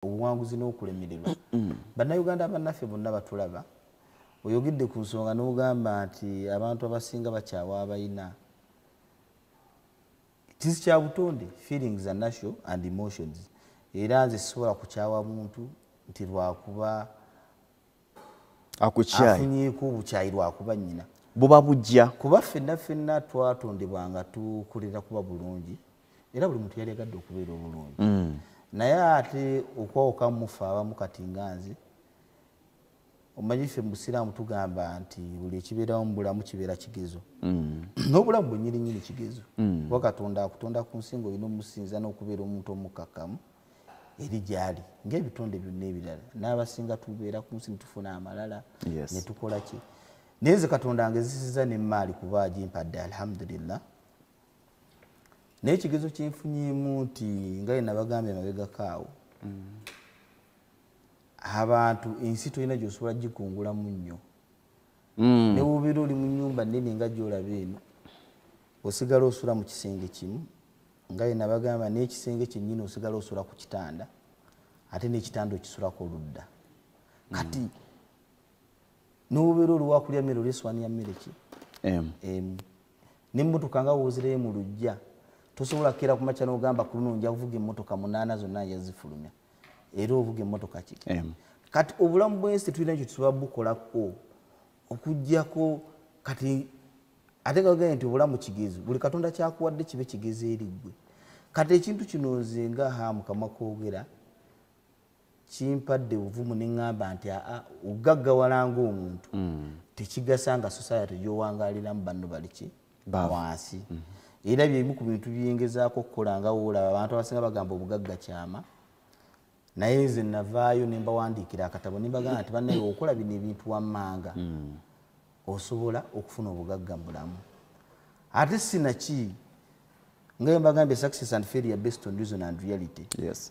Obuwanguzi n'okulemererwa. Bannayuganda bannaffe bonna batulaba. Oyogedde ku nsonga n'ogamba nti abantu abasinga bakyawa abayina. Kisi kya butonde, feelings are natural and emotions. Era nze sisobola kukyawa muntu nti lwakuba akukyayi, afunyeeko obukyayi lwakuba nnyina. Buba bujja. Kuba ffenna ffenna twatondebwa nga tukolera kuba bulungi, era buli muntu yali agadde okubeera obulungi. Naye ate okwawuka mufe abamu, kati nga nze, omanyi ffe mu busiraamu tugamba nti buli ekibeerawo mu bulamu kibeera kigezo. N'obulamu bwennyininyini kigezo, kuba Katonda akutonda ku nsi ng'olina omusinza n'okubeera omuntu omukkakkamu eri gy'ali ng'ebitonde byonna ebirala. N'abasinga tubeera ku nsi netufuna amalala ne tukola ki. Naye nze Katonda ngezisiza n'emmaali kuba agimpadde, alhamdulillah. Naye ekigezo kyenfunyeemu nti nga ye nabagambye emabegako awo, abantu ensi tolina gy'osobola gikungulamu nnyo. Ne bw'obeera oli mu nnyumba nnene nga gy'olaba eno, osigala osula mu kisenge kimu, nga ye nabagamba, n'ekisenge kyennyini osigala osula ku kitanda, ate n'ekitanda okisulako oludda. Kati n'obeera oli wakulya mmere, olya essowaani ya mmere ki? Emu. Emu. N'emmotoka nga woozirayo mu luggya, tosobola kukeera ku makya n'ogamba ku luno nja kuvuga emmotoka 8 zonna nja zifulumya. Era ovuga emmotoka ki? Emu. Kati obulamu bw'ensi tetulina kye tusobola bukolako okuggyako kati ate nga bagambye nti obulamu kigezo, buli Katonda kyakuwadde kibe kigezo eri ggwe. Kati ekintu kino nze nga Hamu kamwa koogera kimpadde obuvumu ne ŋŋamba nti aa, ogaggawala ng'omuntu tekigasa nga society gy'owangaaliramu banno bali ki? Baavu. Wansi. Era byebimu ku bintu byengezaako okukola. Nga woolaba abantu abasinga bagamba obugagga kyama, naye nze navaayo ne mbawandiikira akatabo ne mbagamba nti bannaye, okola bino ebintu wammanga, osobola okufuna obugagga mu bulamu. Ate sinaki nga mbagambye, success and failure based on reason and reality.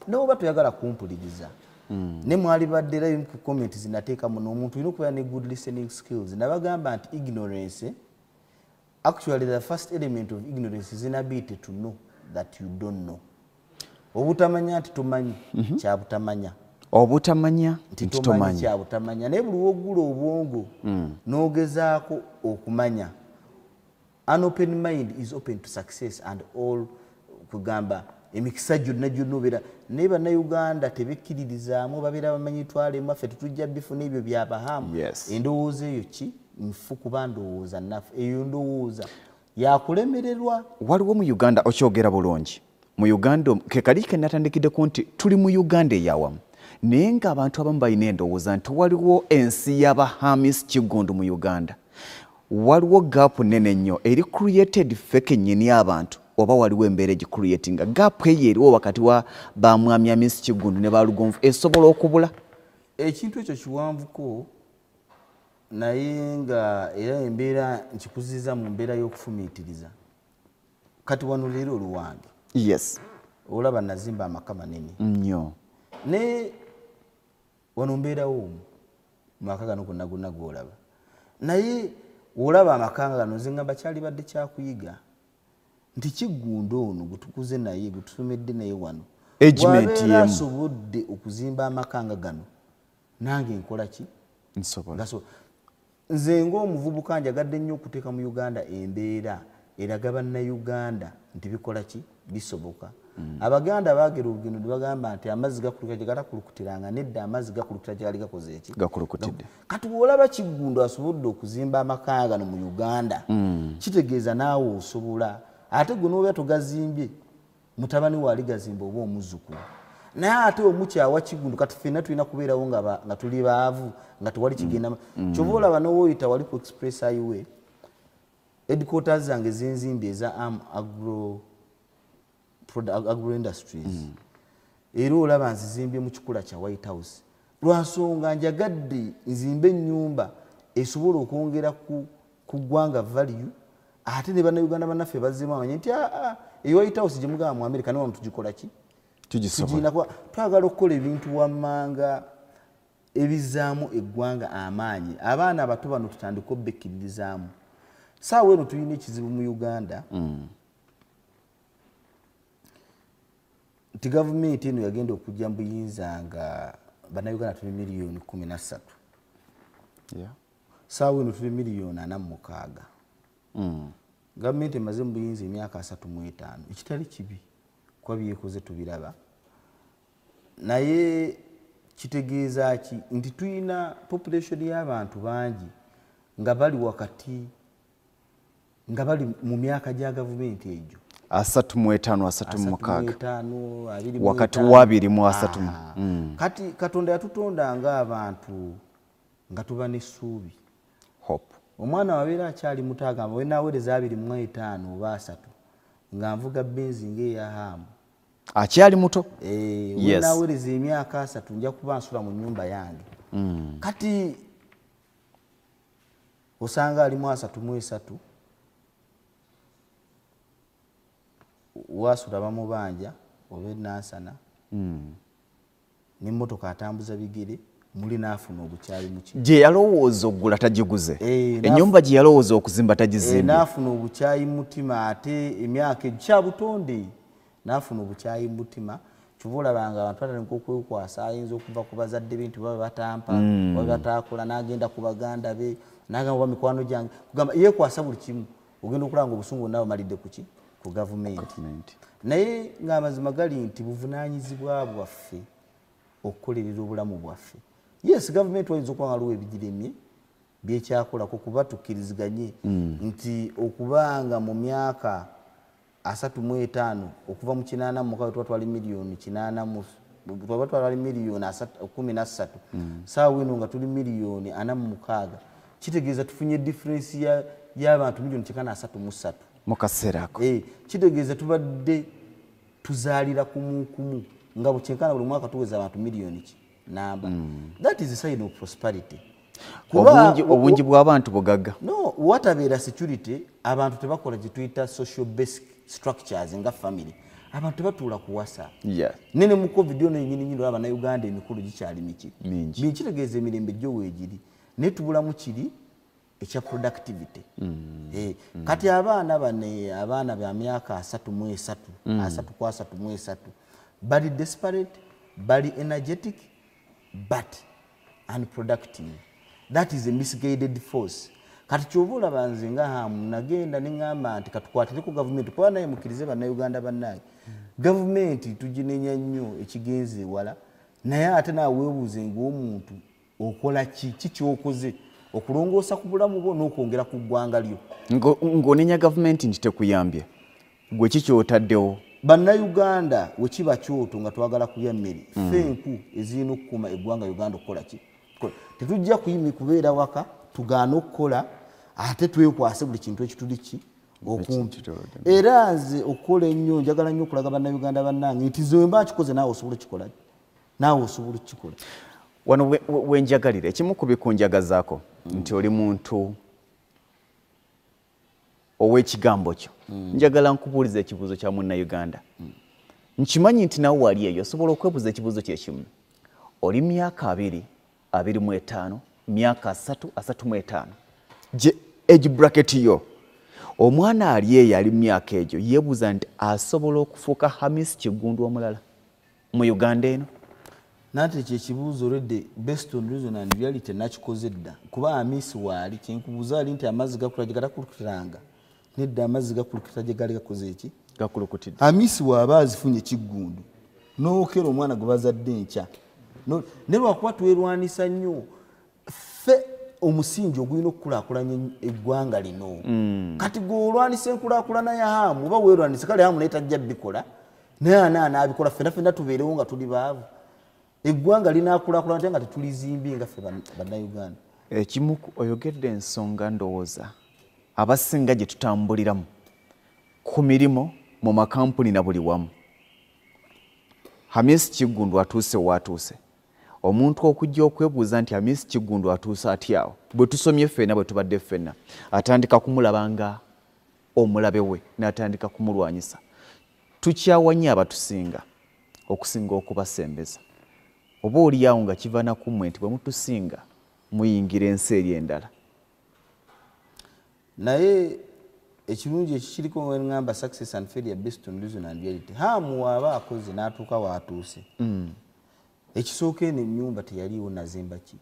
Noba toyagala kumpuliriza, ne mwali badde era ku comment zinateekamu n'omuntu olina okubeera ne good listening skills. Nabagamba nti ignorance, actually the first element of ignorance is inability to know that you don't know. Obutamanya nti tomanyi kyabutamanya. Obutamanya nti nti tomanyi tomanyi. Kyabutamanya. Naye buli wogula obwongo n'ogezaako okumanya, an open mind is open to success and all, kugamba emikisa gyonna gyonna obeera. Naye Bannayuganda tebekkiririzaamu, babeera bamanyi twalemu affe tetujja bifuna, ebyo byabahamu. Endowooza eyo ki nfu, kuba ndowooza nnafu, eyo ndowooza yakulemererwa. Waliwo mu Uganda, okyogera bulungi, mu Uganda ke kali ke natandikiddeko nti tuli mu Uganda eyawamu, naye ng'abantu abamu balina endowooza nti waliwo ensi y'Abahamis Kiggundu mu Uganda. Waliwo gap nene nnyo eri created ffe kennyini abantu, oba waliwo embeera egicreatinga gap eyo eriwo wakati wa bamwami Hamis Kiggundu ne Balugonvu esobola okubula? Ekintu ekyo kiwanvuko, naye nga era embeera nkikuziza mu mbeera y'okufumiitiriza. Kati wano leero oluwange, olaba nazimba amaka manene nnyo. Ne wano mbeerawo omu mu maka gano gonna gonna g'olaba. Naye olaba amaka gano, nze ngamba kyalibadde kyakuyiga nti Kiggundu ono gwe tukuze naye, gwe tusomedde naye wano, Agement bw'abeera yemu. asobodde okuzimba amaka nga gano, nange nkola ki? Nsobola. Ngaso nze ng'omuvubuka njagadde nnyo okuteeka mu Uganda embeera eraga Bannayuganda nti bikola ki? Bisoboka. Abaganda baagera olugendo ne bagamba nti amazzi gakulukira gye gatakulukutiranga. Nedda, amazzi gakulukira gye gali gakoze eki? Gakulukutidde. Kati bw'olaba Kiggundu asobodde okuzimba amaka gano mu Uganda, kitegeeza naawe osobola. Ate gwe n'obeera togazimbye, mutabani waali gazimba oba omuzzukulu. Naye ate omukyawa Kiggundu, kati ffenna tulina kubeerawo nga tuli baavu, nga tewali kigenda. Kyova olaba n'owoyita wali ku express highway, headquarters zange zenzimbi eza Am Agro, Agro Industries, era olaba nzizimbye mu kikula kya White House, lwansonga njagadde nzimbe ennyumba esobola okwongera ku ggwanga value, ate ne Bannayuganda bannaffe bazzeemu amanye nti aa, eyo White House gye mugamba mu America, ne wano tugikola ki? Tugisobola. Tugirina, kuba twagala okukola ebintu wammanga ebizaamu eggwanga amaanyi. Abaana abato bano tutandike obekkiririzaamu. Saawa eno tulina ekizibu mu Uganda. Nti gavumenti eno yagenda okujja mu buyinza nga bannayuganda tuli miliyoni 13. Saawa eno tuli miliyoni 46. Gavumenti emaze mu buyinza emyaka 35, ekitali kibi kuba byekoze tubiraba, naye kitegeeza ki nti tulina population y'abantu bangi nga bali wakati, nga bali mu myaka gya gavumenti egyo. 35, 36. 35, 25. Wakati wa 20 mu 30. Kati Katonda yatutonda ng'abantu nga tuba n'essuubi. Hope. Omwana wabeera akyali muto agamba, wenaweereza 25 oba 30 nga nvuga Benz ng'eya Haamu. Akyali muto. Wenaweereza emyaka 30 nja kuba nsula mu nnyumba yange. Kati osanga alimu 33, wasula bamubanja oba enansana, nemmotoka atambuza bigere, muli naafuna obukyayi muki. Gye yalowooza okugula tagiguze. Eh. Ennyumba gye yalowooza okuzimba tagizimbye. Naafuna obukyayi mu mutima, ate emyaka egyo kyabutonde naafuna obukyayi mu mutima. Kyova olabanga abantu batandika okwekwasa, ayinza okuva ku bazadde be nti baba batampa, oba batakola, n'agenda ku baganda be n'agamba oba mikwano gyange, kugamba yeekwasa buli kimu. Ogenda okulaba nga obusungu bwonna bumalidde kuki? Ku gavumenti. Gavumenti. Naye ng'amazima gali nti buvunaanyizibwa bwaffe okukolerera obulamu bwaffe. Yes, gavumenti wayinza okuba nga waliwo ebigiremye byekyakolako, kuba tukkiriziganye nti okubanga mu myaka 35, okuva mu 86 tuba twali miliyoni 8 twaba twali miliyoni 13, saawa eno nga tuli miliyoni 46, kitegeeza tufunye difference y'abantu miliyoni 933. Mu kaseera ako. Kitegeeza tubadde tuzaalira kumukumu nga bukyenkana buli mwaka tuweza abantu miliyoni ki namba. That is a sign of prosperity. Obungi bw'abantu bugagga. No, watabeera security, abantu tebakola gye tuyita social basic structures nga family. Abantu tebatuula kuwasa. Nene mu COVID ono yenyini nyini olaba bannayuganda emikulu gikyali miki? Mingi. Mingi. Kitegeeza emirembe gyo weegiri, naye tubulamu kiri ekya productivity. Kati abaana bano, abaana ba myaka 33, 30 ku 33, bali desperate, bali energetic but unproductive. That is a misguided force. Kati kyova olaba nze nga Hamu nagenda neŋŋamba nti katukwatireko gavumenti, kuba naye mukkirize bannayuganda bannange, gavumenti tuginenya nnyo ekigenze ewala, naye ate naawe weebuuze ng'omuntu okola ki, ki kyokoze okulongoosa ku bulamu bwo n'okwongera ku ggwanga lyo. Ng'onenya gavumenti nti tekuyambye, gwe ki kyotaddewo? Bannayuganda, wekiba kyoto nga twagala kulya mmere, ffe enku ezirina okukuma eggwanga Uganda okukola ki? Kukola. Tetujja kuyimi kubeera waka tugaane okukola ate twekwase buli kintu ekituli ki okumpi. Era nze okukola ennyo njagala nnyo okulaga bannayuganda bannange nti ze mba nkikoze, naawe osobola okikola, naawe osobola okukikola. Wano wenjagalira ekimu ku bikunjagazaako nti oli muntu ow'ekigambo kyo. Njagala nkubuuliza ekibuuzo kya munnayuganda. Nkimanyi nti nawe wali eyo osobola okwebuuza ekibuuzo kyekimu. Oli myaka 20, 25, myaka 30, 35, gye age bracket yo, omwana ali eyo ali mu myaka egyo yeebuuza nti asobola okufuuka Hamis Kiggundu omulala mu Uganda eno? Nanti ekyo ekibuuzo olwedde based on reason and reality nakikoze dda, kuba Amisi waali kyenkubuuza ali nti amazzi gakula gye gatakulukutanga nedda, amazzi gakulukita gye gali gakoze eki? Gakulukutidde. Amisi waaba azifunye Kiggundu n'okera omwana gwe bazadde enkya. Ne lwakuba twerwanisa nnyo ffe omusingi ogulina okukulaakulanya eggwanga lino. Kati gweolwanisa enkulaakulana ya Haamu oba weerwanisa, kale Haamu naye tajja bikola, naye ana anaabikola, ffenna ffenna tubeerewo nga tuli baavu, eggwanga linaakulaakulana te nga tetulizimbye nga ffe bannayuganda? Ekimu oyogedde ensonga ndowooza abasinga gye tutambuliramu ku mirimu mu makampuni na buli wamu. Hamis Kiggundu atuuse waatuuse, omuntu okujja okwebuuza nti Hamis Kiggundu atuuse atyawo, bwe tusomye ffenna, bwe tubadde ffenna, atandika kumulaba nga omulabe we n'atandika kumulwanyisa. Tukyawanye abatusinga okusinga okubasembeza, oba oliawo nga kiva nakummwe nti bwe mutusinga muyingira ensi eri endala. Naye Ekirungi ekikiriko ngamba success and failure based on reason and reality. Hamu waaba akoze n'atuuka waatuuse. Ekisooka, eno ennyumba teyaliiwo, nazimba ki?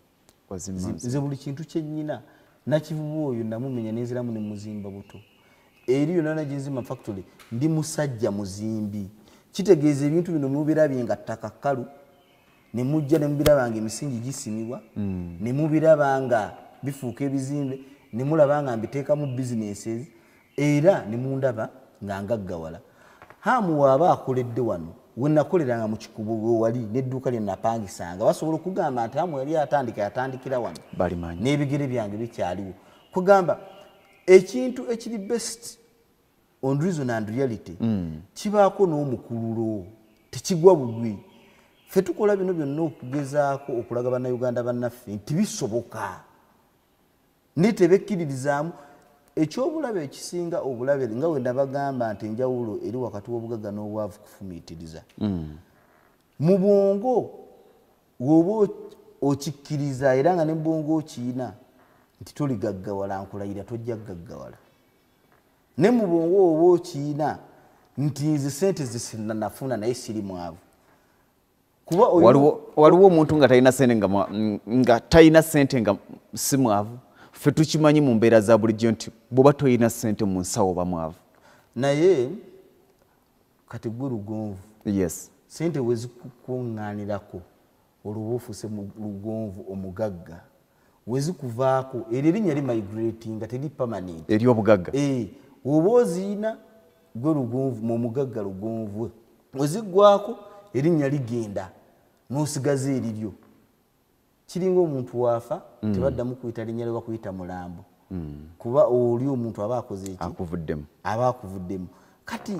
Nze buli kintu kyennyina nakivuba oyo namumenya nenziramu nemuzimba buto. Eri yonna nagenzimba factory. Ndi musajja muzimbi, kitegeeza ebintu bino mubirabye nga ttaka kkalu, nemujja nemubiraba nga emisingi gisimibwa, nemubiraba nga bifuuka ebizimbe, nemulaba nga mbiteekamu businesses, era nemundaba nga ngaggawala. Hamu waaba akoledde wano wenakoleranga mu Kikubo, wali n'edduuka lye napangisanga, basobola okugamba nti Hamu yali atandika, yatandikira wano. Balimanyi. N'ebigere byange bikyaliwo. Kugamba ekintu ekiri best on reason and reality kibaako n'omukululo, tekigwa bugwi. Ffe tukola bino byonna okugezaako okulaga Bannayuganda bannaffe nti bisoboka, naye tebekkiririzaamu. Ekyobulabe ekisinga obulabe, nga we nabagamba nti enjawulo eri wakati w'obugagga n'obwavu kufumiitiriza mu bwongo. Woba okikkiriza era nga ne mu bwongo okiina nti toligaggawala, nkulayira tojja gaggawala. Ne mu bwongo oba okiina nti nze sente zesinanafuna naye siri mwavu, kuba Waliwo omuntu nga talina sente nga talina sente nga si mwavu. Ffe tukimanyi mu mbeera za bulijjo nti bw'oba tolina sente mu nsawo oba mwavu. Naye kati gwe Lugonvu, Yes. sente wezikukuŋŋaanirako olwoba ofuuse mu Lugonvu omugagga, wezikuvaako eryo erinnya limigrating nga teri permanent. Eryobugagga. Eh, oba oziina gwe Lugonvu mu mugagga Lugonvu, weziggwako erinnya ligenda n'osigaza eriryo. Kiringa omuntu waafa, tebaddamu kuyita linnya lye, bakuyita mulambo, kuba oli omuntu aba akoze eki? Akuvuddemu. Aba akuvuddemu. Kati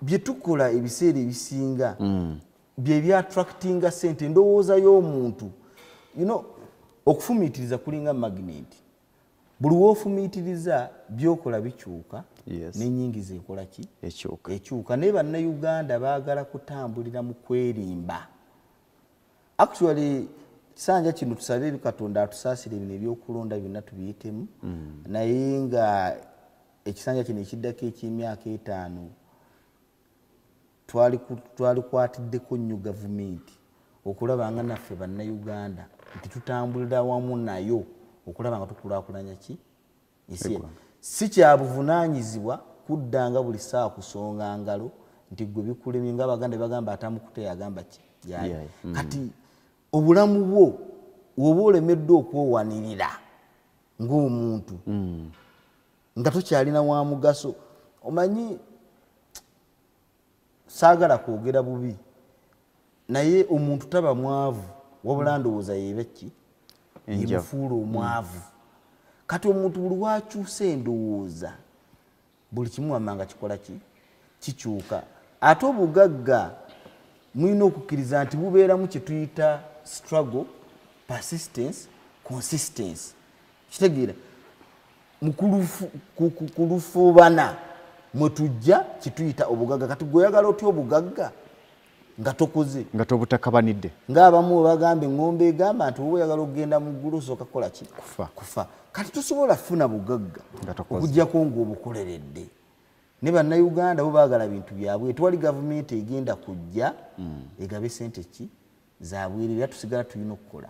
bye tukola ebiseera ebisinga bye byattractinga sente. Endowooza y'omuntu, okufumiitiriza kulinga magnet. Buli woofumiitiriza byokola bikyuka, n'enyingiza ekola ki? Ekyuka. Ekyuka. Naye Bannayuganda baagala kutambulira mu kwerimba. Actually kisanja kino tusabe ebi Katonda atusaasire, bino ebyokulonda byonna tubiyitemu, naye nga ekisanja kino ekiddako ekyemyaka 5 twalikwatiddeko nnyo gavumenti okulaba nga naffe Bannayuganda nti tutambulira wamu nayo okulaba nga tukulaakulanya ki ensi. Eggwanga. Si kyabuvunaanyizibwa kuddanga buli ssaawa kusonga ngalo nti gwe bikulemye, nga Abaganda bagamba atamukute yagamba ki yaye. Yaye. Kati obulamu bwo woba olemeddwa okwewanirira ng'omuntu nga tokyalina wa mugaso, omanyi saagala kwogera bubi, naye omuntu taba mwavu, wabula ndowooza yeeba ki Enjavu. yemufuula omwavu. Kati omuntu buli wakyusa endowooza, buli kimu wamanga kikola ki? Kikyuka. Ate obugagga mulina okukkiriza nti bubeeramu kye tuyita struggle, persistence, consistency. Kitegeera mu kulufuubana mwe tujja kituyita obugagga. Kati gwe oyagala otya obugagga nga tokoze? Nga tobutakabanidde. Ng'abamu bwe bagamba, eŋŋombe egamba nti oba oyagala okugenda mu ggulu osooka kukola ki? Kufa. Kufa. Kati tosobola kufuna bugagga Nga tokoze. okuggyako ng'obukoleredde. Ne Bannayuganda bo baagala bintu byabwe. Tewali gavumenti egenda kujja egabe sente ki zabwerere, era tusigala tulina okukola.